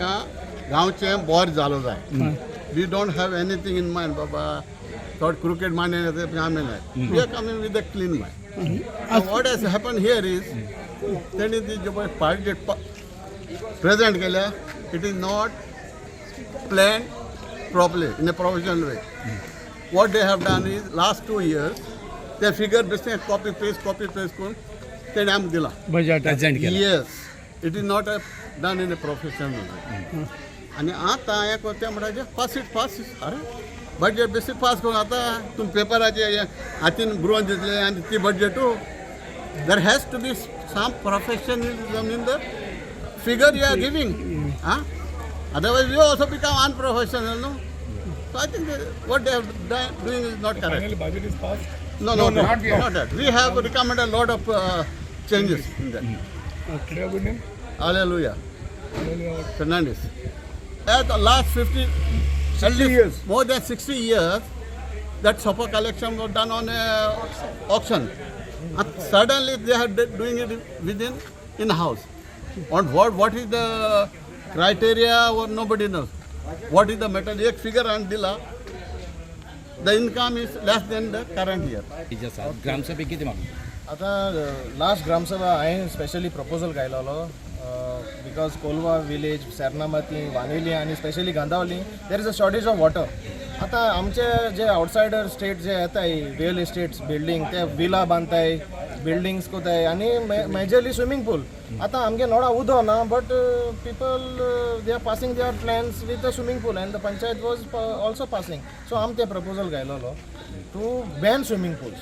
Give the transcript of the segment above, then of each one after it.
आमकां गांवचें बोर जालो जाय. We don't have anything in mind बाबा, थोड क्रिकेट मायंड आमी नाय. We are coming with a clean mind. What has happen here is तेणी ती जे पळय पार्टी प्रेझेंट केल्या, it is not plan properly in a professional way. What they have done is last 2 years ते figure बेश्टे copy paste करून तेणे आमकां दिला. बजेट. प्रेझेंट केला. Yes, it is not a done in a professional way. आनी आतां हें करता म्हणटा, पास it, pass. अरे, बजेट बेश्टे पास करून आतां तुमी पेपराचे हातीन बरोवन दितले आनी ती बजेटू. There has to be some professionalism in the figure you are giving. Ah, otherwise you also become unprofessional, no? So I think what they have doing is not correct. Finally, budget is passed. No, not yet. Not that. We have recommended a lot of changes in that. Your good name? Hallelujah. Hallelujah. Fernandez. At the last 50, 60 years. More than 60 years, that sofa collection was done on a auction. And suddenly they are doing it within in-house. On what is the criteria or nobody knows. What is the metal? एक figure and दिला. The income is less than the current year. जे आसा, ग्रामसभेक कितें मागता? आतां last gram sabha हांवें specially proposal घायलोलो because Colva village, सेर्नामाती, वानेली आनी specially Gandavali, there is a shortage of water. आतां आमचे जे आउटसायडर स्टेट जे येताय, रियल इस्टेट्स बिल्डींग, ते विला बांदताय, बिल्डिंग्स कोताय आनी मेजरली स्विमींग पूल. आतां आमगे नोडा उदो ना, but people, they are passing their plans with the swimming pool and the panchayat was also passing. So आमी ते proposal घायलोलो to ban swimming pools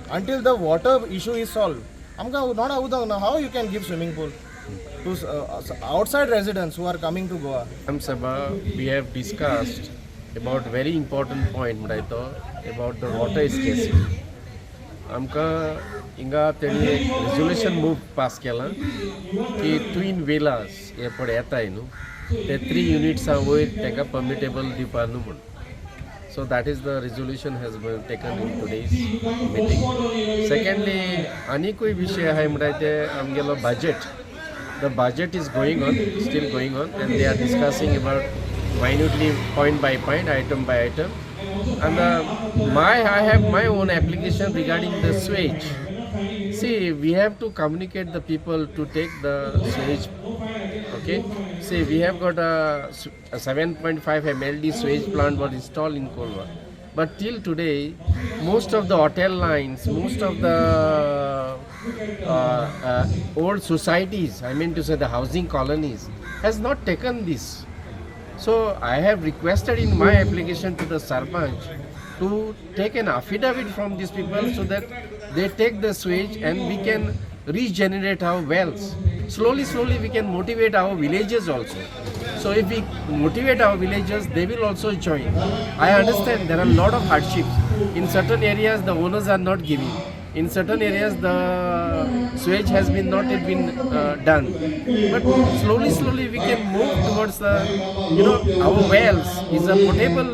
until the water issue is solved. आमकां नोडा उदक ना, how you can give swimming pool to outside residents who are coming to Goa? Gram Sabha, we have discussed about very important point म्हणटाय तो about the water scarcity. आमकां हिंगा तेणी एक resolution move pass केलां की ट्विन विलास हे पळय येताय न्हू, ते थ्री युनिट्सां वयर तांकां परमिटेबल दिवपा न्हू म्हूण. So that is the resolution has been taken in today's meeting. Secondly, आनिकूय विशय आहाय म्हणटाय ते आमगेलो budget. The budget is going on, still going on, and they are discussing about minutely, point by point, item by item. And my I have my own application regarding the sewage. See, we have to communicate the people to take the sewage. Okay. See, we have got a 7.5 MLD sewage plant was installed in Colva. But till today, most of the hotel lines, most of the old societies, I mean to say the housing colonies, has not taken this. So I have requested in my application to the Sarpanch to take an affidavit from these people so that they take the sewage and we can regenerate our wells. Slowly, slowly we can motivate our villages also. So if we motivate our villagers, they will also join. I understand there are a lot of hardships. In certain areas, the owners are not giving. In certain areas, the sewage has been not yet been done. But slowly, slowly we can move towards the, our wells is a potable,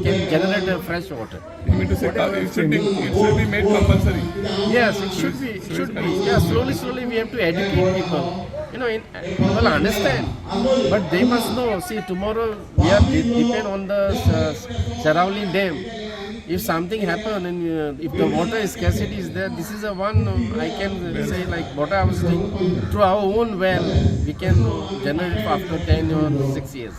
can generate fresh water. You mean to say it should be made compulsory? Yes, it should be. It should be. Yeah, slowly, slowly we have to educate people. People understand, but they must know. See, tomorrow we are depend on the surrounding dam. If something happen and if the water scarcity is there, this is a one I can say like water harvesting through our own well, we can generate after 10 or 6 years.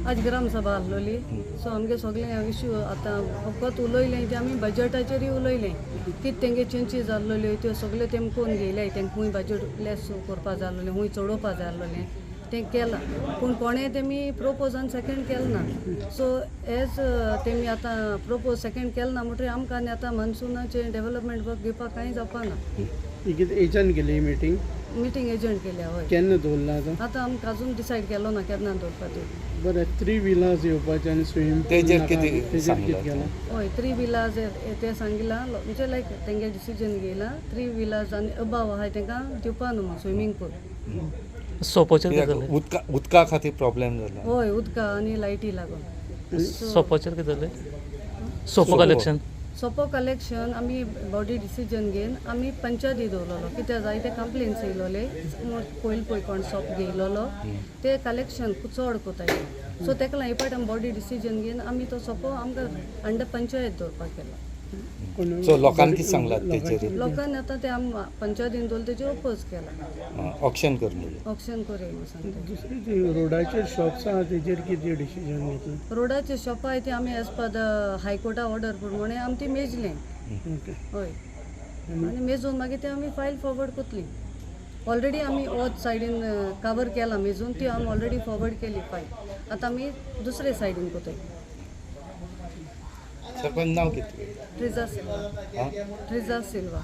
आज gram sabha आसलोली, so आमगे सगळे issue आतां फकत उलयलें ते आमी बजटाचेरय उलयलें. कितें तेंगे चेंजीस जाल्लोल्यो त्यो सगल्यो तेम कोन्न घेयले. तेंका खूंय बजट लेस करपा जाय आसलोलें, खूंय चडोवपा जाय आसलोलें, तें केलां, पूण कोणें तेमी प्रोपोजान सेकेंड केलें ना. सो एज तेमी आतां प्रोपोज सेकेंड केलें ना म्हणटकीर आमकां आनी आतां मनसुनाचें डेवलपमेंट वर्क घेवपाक कांय जावपा ना. ही कितें एजंट केली मिटींग? मिटींग एजंट केल्या, हय. केन्ना दवरला आतां? आतां आमकां अजून डिसायड केलो ना केन्ना दवरपा ती. बरें, थ्री विलास येवपाचे आनी स्विमींग पूल तेजेर नाका, कितें तेजेर सांगलां? कितें केलां? हय, थ्री विलाज ते सांगिलां, म्हणजे लायक तेंगे डिसिजन घेयलां, थ्री विलाज आनी अबाव आहाय तेंकां दिवपा न्हू म्हूण स्विमींग पूल. सोपोचेर कितें कित्याक जालें? उदका खातीर प्रॉब्लेम जाला. हय, उदका आनी लायटी लागून. सोपोचेर कितें जालें? सोपो कलेक्शन. सोपो कलेक्शन आमी बॉडी डिसिजन घेवन आमी पंचायती दवरलेलो कित्याक जायते कंप्लेन्स येयलोले पयलीं पळय कोण सोप घेयलोलो ते कलेक्शन चड कोताय. सो तेका लागून हे पाट आमी बॉडी डिसिजन घेवन आमी तो सोपो आमकां अंडर पंचायत दवरपाक केला. कोण सो लोकांनी कितें सांगलां तेचेर? लोकांनी आतां ते आम पंचायतीन दवरले तेजेर ओपोज केला. ऑक्शन कर म्हणून. ऑक्शन करूया म्हणून सांगता. दुसरी ती रोडाचेर शॉप्स आहा तेजेर कितें डिसिजन घेतलें? रोडाचे शॉपां आहाय ती आमी एज पर the हायकोर्टा ऑर्डर प्रमाणे आमी ती मेजलें. ओके. हय, आनी मेजून मागीर ते आमी फायल फॉरवर्ड कोतली. ऑलरेडी आमी ओद सायडीन कवर केला मेजून, ती आमी ऑलरेडी फॉरवर्ड केली फायल. आतां आमी दुसरे सायडीन कोताय. सरपंच, नाव कितें? ट्रिजा सिल्वा. आं? ट्रिजा सिल्वा.